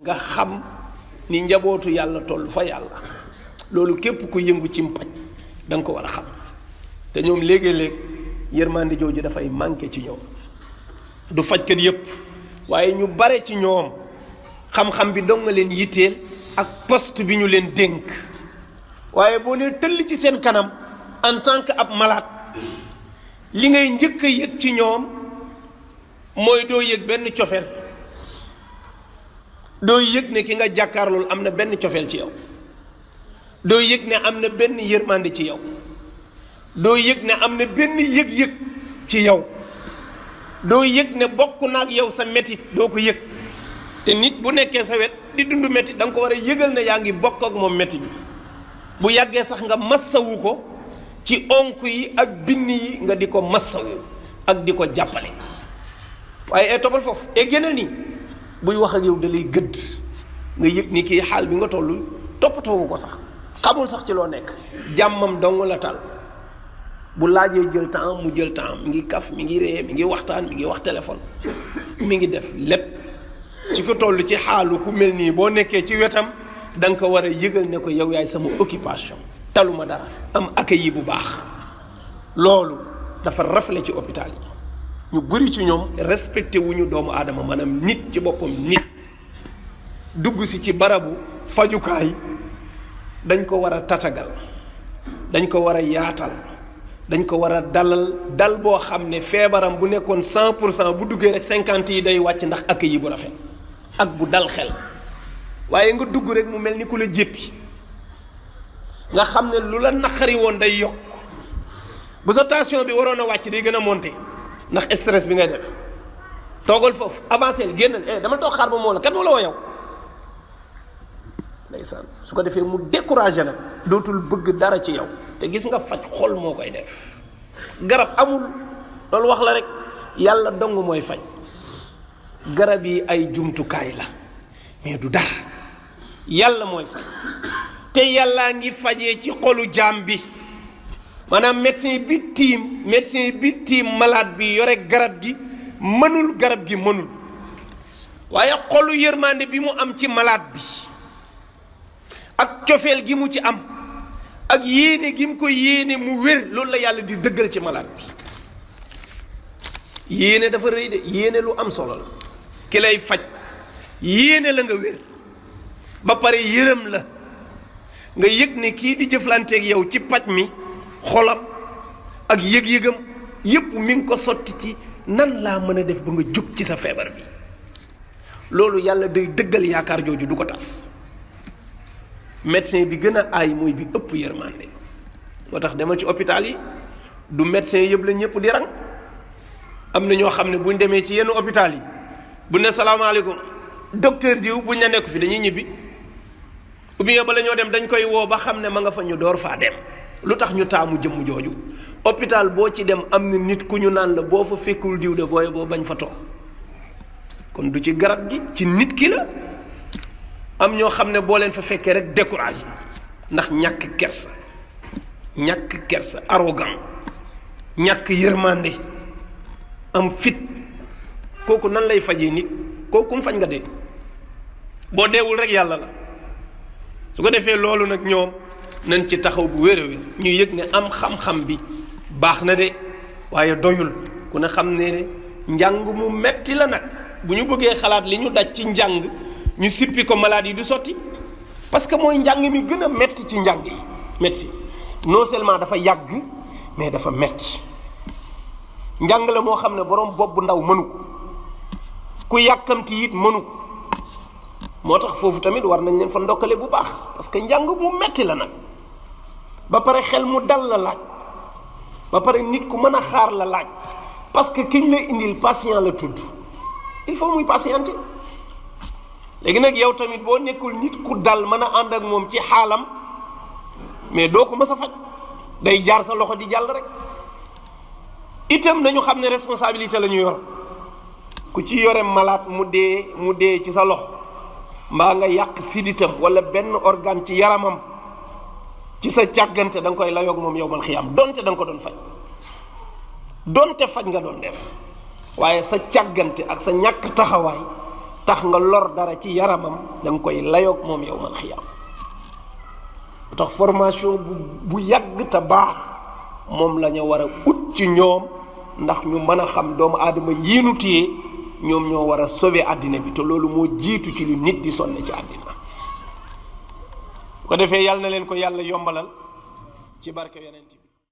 nga xam ni njabootu yàlla toll fa yàlla loolu képp ku yëngu ci mpaj da nga ko war a xam te ñoom léegi-léeg yërmande jooju dafay manqué ci ñoom du fajkat yépp waaye ñu bare ci ñoom xam-xam bi dong nga leen yitteel ak poste bi ñu leen dénk waaye boo nee tëll ci seen kanam en tant que ab malade li ngay njëkk a yëg ci ñoom mooy doo yëg benn cofeel doo yëg ne ki nga jàkkaarlool am na benn cofeel ci yow doo yëg ne am na benn yërmande ci yow doo yëg ne am na benn yëg-yëg ci yow doo yëg ne bokk na ak yow sa metit doo ko yëg te nit bu nekkee sa wet di dund metit da nga ko war a yëgal ne yaa ngi bokk ak moom metit bi bu yàggee sax nga massawu ko ci onk yi ak bind yi nga di ko massawu ak di ko jàppale waaye toppal foofu génneel nii buy wax ak yow da lay gëdd nga yëg ni kii xaal bi nga toll toppatoowu ko sax xamul sax ci loo nekk jàmmam dong la tal bu laajee jël temps mu jël temps mi ngi kaf mi ngi ree mi ngi waxtaan mi ngi wax téléphone mi ngi def lépp ci ko toll ci xaalu ku mel nii boo nekkee ci wetam da nga ko war a yëgal ne ko yow yaay sama occupation taluma dara am accueil bu baax loolu dafa rafle ci hôpital yi ñu bëri ci ñoom respecté wuñu doomu aadama maanaam nit ci boppam nit dugg si ci barabu fajukaay dañ ko war a tatagal dañ ko war a yaatal dañ ko war a dalal dal boo xam ne feebaram bu nekkoon 100% bu duggee rek 50 yi day wàcc ndax accueil bu rafet ak bu dal xel waaye nga dugg rek mu mel ni ku la jéppi nga xam ne lu la naqari woon day yokk bu sa tension bi waroon a wàcc day gën a monter ndax stress bi ngay def toogal foofu avancé génnal dama toog xaar ba moo la kat moo la woo yow ndeysaan su ko defee mu découragé nag dootul bëgg dara ci yow te gis nga faj xol moo koy def garab amul loolu wax la rek yàlla dong mooy faj garab yi ay jumtukaay la mais du dara yàlla mooy faj te yàllaa ngi fajee ci xolu jaam bi maanaam médecin bi tiim malade bi yore garab gi mënul garab gi mënul waaye xolu yërmande bi mu am ci malade bi ak cofeel gi mu ci am ak yéene gi mu ko yéene mu wér loolu la yàlla di dëggal ci malade bi yéene dafa rëy de yéene lu am solo la ki lay faj yéene la nga wér ba pare yërëm la nga yëg ne kii di jëflanteeg yow ci paj mi xolam ak yëg-yëgam yépp mi ngi ko sotti ci nan laa mën a def ba nga jóg ci sa feebar bi loolu yàlla day dëggal yaakaar jooju du ko tas médecin bi gën a aay mooy bi ëpp yërmande moo tax demal ci hôpital yi du médecin yëpp la ñëpp di rang am na ñoo xam ne buñ demee ci yenn hôpital yi bu ne salaamaaleykum docteur diw buñ ne nekk fi dañuy ñibbi ou bien ba la ñoo dem dañ koy woo ba xam ne ma nga fa ñu door faa dem lu tax ñu taamu jëmm jooju hôpital boo ci dem am na nit ku ñu naan la boo fa fekkul diw de booy boo bañ fa toog kon du ci garab gi ci nit ki la am ñoo xam ne boo leen fa fekkee rek découragé ndax ñàkk kersa arrogant ñàkk yërmande am fit kooku nan lay fajee nit kooku mu faj nga dee boo deewul rek yàlla la su ko defee loolu nag ñoom nañ ci taxaw bu wér a wér ñu yëg ne am xam-xam bi baax na de waaye doyul ku ne xam ne njàng mu metti la nag bu ñu bëggee xalaat li ñu daj ci njàng ñu sippi ko malade yi du sotti parce que mooy njàng mi gën a metti ci njàng yi médecine non seulement dafa yàgg mais dafa metti njàng la moo xam ne borom bopp bu ndaw mënu ko ku yàkkamti it mënu ko moo tax foofu tamit war nañ leen fa ndokkale bu baax parce que njàng mu metti la nag ba pare xel mu dal la laaj ba pare nit ku mën a xaar la laaj parce que kiñ la indil patient la tudd il faut muy patienter léegi nag yow tamit boo nekkul nit ku dal mën a ànd ak moom ci xaalam mais doo ko mës a faj day jaar sa loxo di jàll rek itam nañu xam ne responsabilité la ñu yor ku ci yore malade mu dee ci sa loxo mbaa nga yàq siditam wala benn organe ci yaramam ci sa càggante da nga koy layoog moom yowmal xiyaam donte da nga ko doon faj donte faj nga doon def waaye sa càggante ak sa ñàkk taxawaay tax nga lor dara ci yaramam da nga koy layoog moom yawmal xiyaam tax formation bu yàgg te baax moom la ñu war a ut ci ñoom ndax ñu mën a xam doomu aadama yiinu téye ñoom ñoo war a sauver àddina bi te loolu moo jiitu ci lu nit di sonne ci àddina ko defee yàlla na leen ko yàlla yombalal ci barke yonent bi